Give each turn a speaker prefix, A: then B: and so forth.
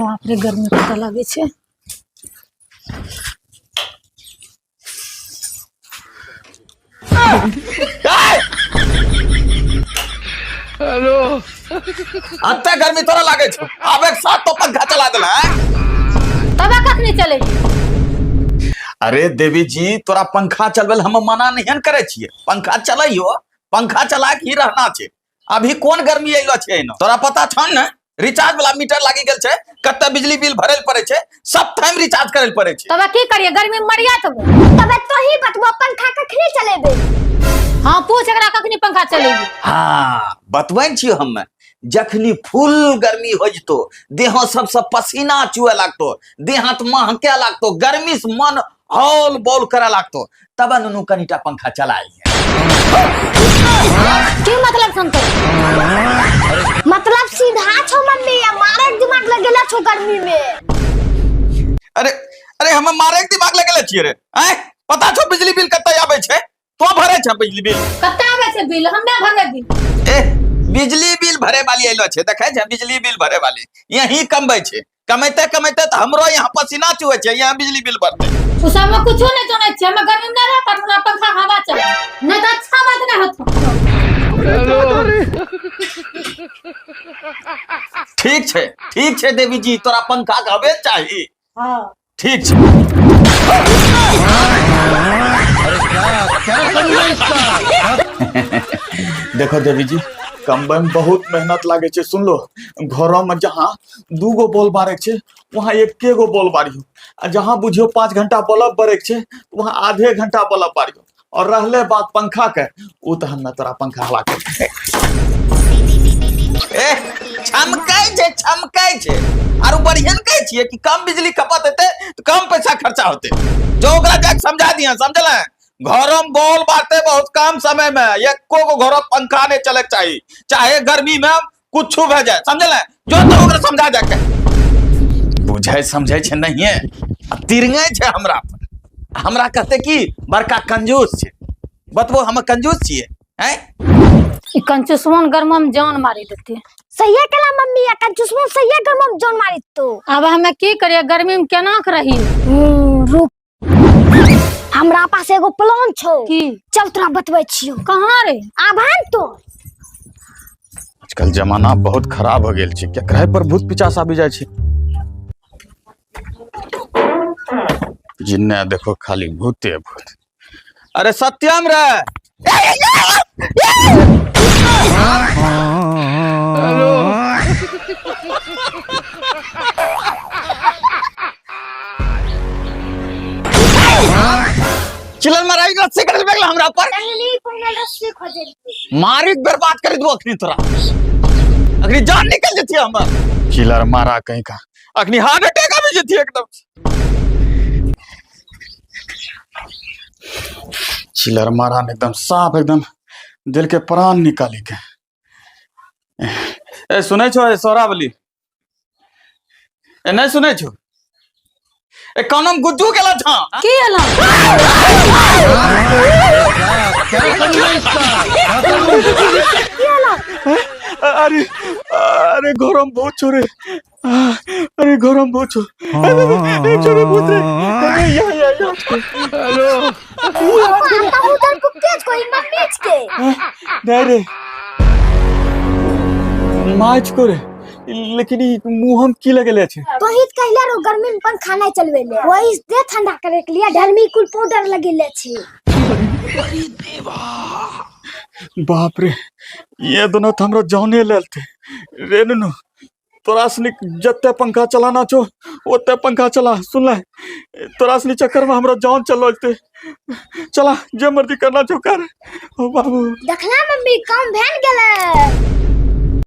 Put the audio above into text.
A: बाप रे, गर्मी कतऽ लागै छै।
B: हेलो,
C: अते गर्मी तोरा लागै छौ? आबे के साथ तो पंखा चला देला हैं?
A: तबे कखनी चले?
C: अरे देवी जी, तोरा पंखा चलबै लए हम मना नहीं ने करै छियै। पंखा चलैयो, पंखा चला के ही रहना छै। अभी कोन गर्मी अइलो छै एना तोरा पता छौ ने? रिचार्ज वाला मीटर लागि गेल छै, कते बिजली बिल भरे लए पड़ै छै, सब टाइम रिचार्ज करे लए पड़ै छै।
A: तबे की करिए, गर्मी में मरिया तब?
B: तबे तो ही बतबो, पंखा कखनी चलेबे?
A: हाँ, पूछ एकरा कखनी पंखा चलेबे।
C: हाँ, बतबै छियो हमे, जखनी फुल गर्मी हो जतो, देह सबसे पसीना चुए लागतो, देह हाथ महके लागतो, गर्मी से मन हौल बौल करे लागतो, तब नुनू कनिटा पंखा चला लिहे।
A: की मतलब संतोष?
B: मतलब सीधा छो मम्मी, या मारे के दिमाग लगेला छो गर्मी में।
C: अरे अरे, हम मारे के दिमाग लगेले छियै रे? आँय, पता छौ बिजली बिल कते आबै छै? तो भरे छै बिजली बिल?
A: कते आबै छै बिल? हम नहि भरबै बिल।
C: ए, बिजली बिल भरे वाली अइलो छै, देखै छै बिजली बिल भरे वाली, यही कमबै छै। कमैते कमैते तऽ हमरो यहाँ पसीना चुए छै, यहाँ बिजली बिल भरते।
A: ओ सब में कुछो नहीं जानै छियै, हमे गर्मी में नहीं रह पाबो, हमरा पंखा हवा चले, नहीं तऽ अच्छा बात नहीं होतो।
C: ठीक छै, ठीक छै देवी जी, तोरा पंखा के हवे चाही।
A: हाँ।
C: ठीक छै।
D: क्या करूँ इसका?
C: देखो देवी जी, कमबै में बहुत मेहनत लागे छै। सुन लो, घरों में जहाँ 2 गो बॉल बारे के छै, वहाँ एके गो बॉल बारियो, आ जहाँ बुझियो 5 घंटा बल्ब बरे के छै, वहाँ आधे घंटा बल्ब बारियो। और रहले बात पंखा के, उ तऽ हम तोरा पंखा हवा के ए छमकै छै, छमकै छै। आरो बढ़िया ने कहै छियै कि कम बिजली खपत हेतै तऽ कम पैसा खर्चा होतै। जो ओकरा जाके समझा दिया, समझल? घरों में बॉल बारते बहुत कम समय में, एको गो घरों पंखा नहीं चले के चाही, चाहे गर्मी में कुछ भए जाए, समझल? जो तो ओकरा समझा जाके। बुझै समझै छै नहिये आ तिरंगे छै हमरा पर। हमरा कहते कि बड़का कंजूस छै। बतबो, हम कंजूस छियै हैं?
A: ई कंचुसवन गर्मा में जान मारी देते।
B: सही केला मम्मी, या कंचुसमो सही गर्मा में जान मारी तो।
A: अब हमें की करिए, गर्मी में केना के रही?
B: रुक, हमरा पास एगो प्लान छौ।
A: की?
B: चल, तोरा बतबै छियौ।
A: कहाँ रे?
B: आब तो।
C: आजकल जमाना बहुत खराब हो गेल छै। केकरा पर भूत पिचास आबि जाइ छै? जिन्ने देखो खाली भूते भूत। अरे सत्यम रे! चिलर माराई रस्सी कर बेगला हमरा पर।
B: टंगली पर रस्सी खोजे।
C: मारी के बर्बाद कर दो अखनी तोरा, अखनी जान निकल जती हमर। चिलर मारा कहीं का, अखनी हार्ट अटैक आबि जती एकदम। चिलर मारा ने एकदम साफ एकदम दिल के प्राण निकाली के। ए, सुनै छो? ए सोरावली, ए, नहीं सुनै छो? ए, कानम गुज्जू गेला छा।
A: की एला?
D: क्या करूँ इसका? क्या करूँ?
C: अरे अरे, गरम बहुत छो रे। अरे, गरम बहुत छो। अरे, छोरे भूत रे। अरे, या या या।
D: हेलो।
B: पापा, उधर कुत्ते कोई मम्मी के।
C: नहीं रे, माछ को रे, लेकिन ई मुंह हम की लगेले छै?
B: तोही त कहले रो गर्मी में पंखा नहीं चलबे ले, वही दे ठंडा करे के लिए ढर्मी कुल पाउडर लगेले छी।
C: बाप रे, ये दोनों तो हमरा जाने लेलते रे। नुनू, तोरा सनी जते पंखा चलाना छो ओते पंखा चला। सुन ले, तोरा सनी चक्कर में हमरा जान चलो जते। चला, जे मर्जी करना छो कर। ओ बाबू।
B: देखला मम्मी, काम भेल गेलै।